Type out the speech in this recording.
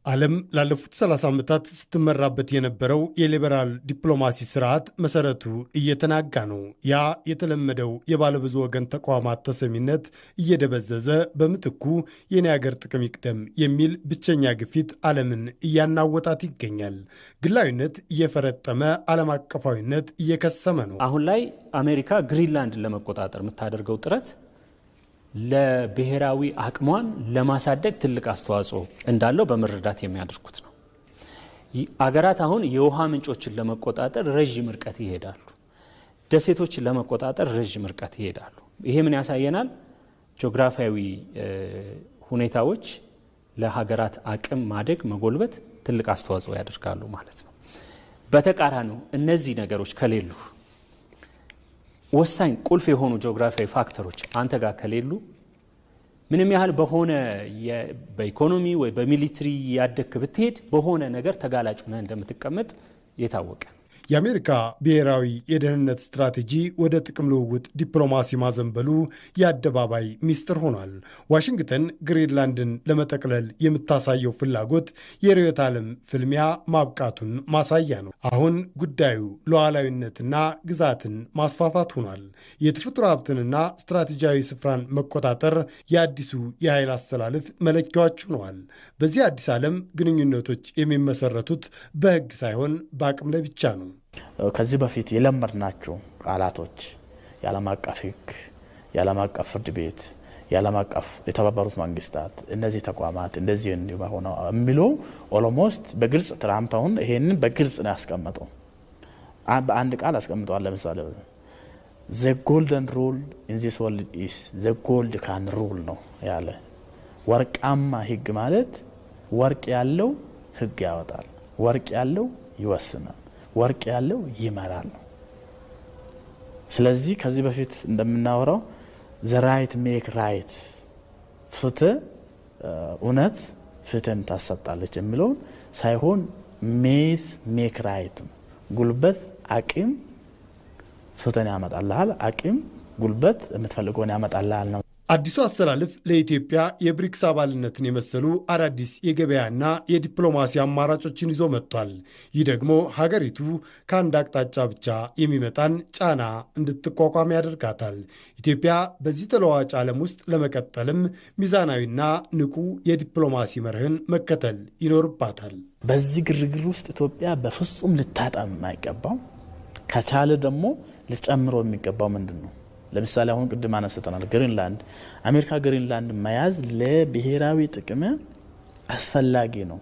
ዓለም ላለፉት 30 ዓመታት ስትመራበት የነበረው የሊበራል ዲፕሎማሲ ስርዓት መሰረቱ እየተናጋ ነው። ያ የተለመደው የባለብዙ ወገን ተቋማት ተሰሚነት እየደበዘዘ በምትኩ የኔ ሀገር ጥቅም ይቅደም የሚል ብቸኛ ግፊት ዓለምን እያናወጣት ይገኛል። ግላዊነት እየፈረጠመ፣ ዓለም አቀፋዊነት እየከሰመ ነው። አሁን ላይ አሜሪካ ግሪንላንድን ለመቆጣጠር የምታደርገው ጥረት ለብሔራዊ አቅሟን ለማሳደግ ትልቅ አስተዋጽኦ እንዳለው በመረዳት የሚያደርጉት ነው። አገራት አሁን የውሃ ምንጮችን ለመቆጣጠር ረዥም ርቀት ይሄዳሉ። ደሴቶችን ለመቆጣጠር ረዥም ርቀት ይሄዳሉ። ይሄ ምን ያሳየናል? ጂኦግራፊያዊ ሁኔታዎች ለሀገራት አቅም ማደግ መጎልበት ትልቅ አስተዋጽኦ ያደርጋሉ ማለት ነው። በተቃራኒው እነዚህ ነገሮች ከሌሉ፣ ወሳኝ ቁልፍ የሆኑ ጂኦግራፊያዊ factor ኦች አንተ ጋር ከሌሉ፣ ምንም ያህል በሆነ በኢኮኖሚ ወይ በ military ያደግክ ብትሄድ በሆነ ነገር ተጋላጭ ሆነህ እንደምትቀመጥ የታወቀ። የአሜሪካ ብሔራዊ የደህንነት ስትራቴጂ ወደ ጥቅም ልውውጥ ዲፕሎማሲ ማዘንበሉ የአደባባይ ሚስጥር ሆኗል። ዋሽንግተን ግሪንላንድን ለመጠቅለል የምታሳየው ፍላጎት የርዕዮተ ዓለም ፍልሚያ ማብቃቱን ማሳያ ነው። አሁን ጉዳዩ ሉዓላዊነትና ግዛትን ማስፋፋት ሆኗል። የተፈጥሮ ሀብትንና ስትራቴጂያዊ ስፍራን መቆጣጠር የአዲሱ የኃይል አሰላለፍ መለኪያዎች ሆነዋል። በዚህ አዲስ ዓለም ግንኙነቶች የሚመሰረቱት በሕግ ሳይሆን በአቅም ላይ ብቻ ነው። ከዚህ በፊት የለመድናቸው ቃላቶች የዓለም አቀፍ ሕግ፣ የዓለም አቀፍ ፍርድ ቤት፣ የዓለም አቀፍ የተባበሩት መንግስታት፣ እነዚህ ተቋማት እንደዚህ ሆነው የሚሉ almost በግልጽ ትራምፕ አሁን ይሄንን በግልጽ ነው ያስቀመጠው። በአንድ ቃል አስቀምጠዋል። ለምሳሌ "The golden rule in this world is the gold can rule" ነው ያለ። ወርቃማ ሕግ ማለት ወርቅ ያለው ሕግ ያወጣል፣ ወርቅ ያለው ይወስናል፣ ወርቅ ያለው ይመራል ነው። ስለዚህ ከዚህ በፊት እንደምናወራው the right make right፣ ፍትህ እውነት ፍትህን ታሰጣለች የሚለውን ሳይሆን might make right ነው። ጉልበት አቅም ፍትህን ያመጣልሃል፣ አቅም ጉልበት የምትፈልገውን ያመጣልሃል ነው። አዲሱ አሰላለፍ ለኢትዮጵያ የብሪክስ አባልነትን የመሰሉ አዳዲስ የገበያና የዲፕሎማሲ አማራጮችን ይዞ መጥቷል። ይህ ደግሞ ሀገሪቱ ከአንድ አቅጣጫ ብቻ የሚመጣን ጫና እንድትቋቋም ያደርጋታል። ኢትዮጵያ በዚህ ተለዋዋጭ ዓለም ውስጥ ለመቀጠልም ሚዛናዊና ንቁ የዲፕሎማሲ መርህን መከተል ይኖርባታል። በዚህ ግርግር ውስጥ ኢትዮጵያ በፍጹም ልታጣ የማይገባው፣ ከቻለ ደግሞ ልትጨምረው የሚገባው ምንድን ነው? ለምሳሌ አሁን ቅድም አነስተናል። ግሪንላንድ፣ አሜሪካ ግሪንላንድ መያዝ ለብሔራዊ ጥቅም አስፈላጊ ነው።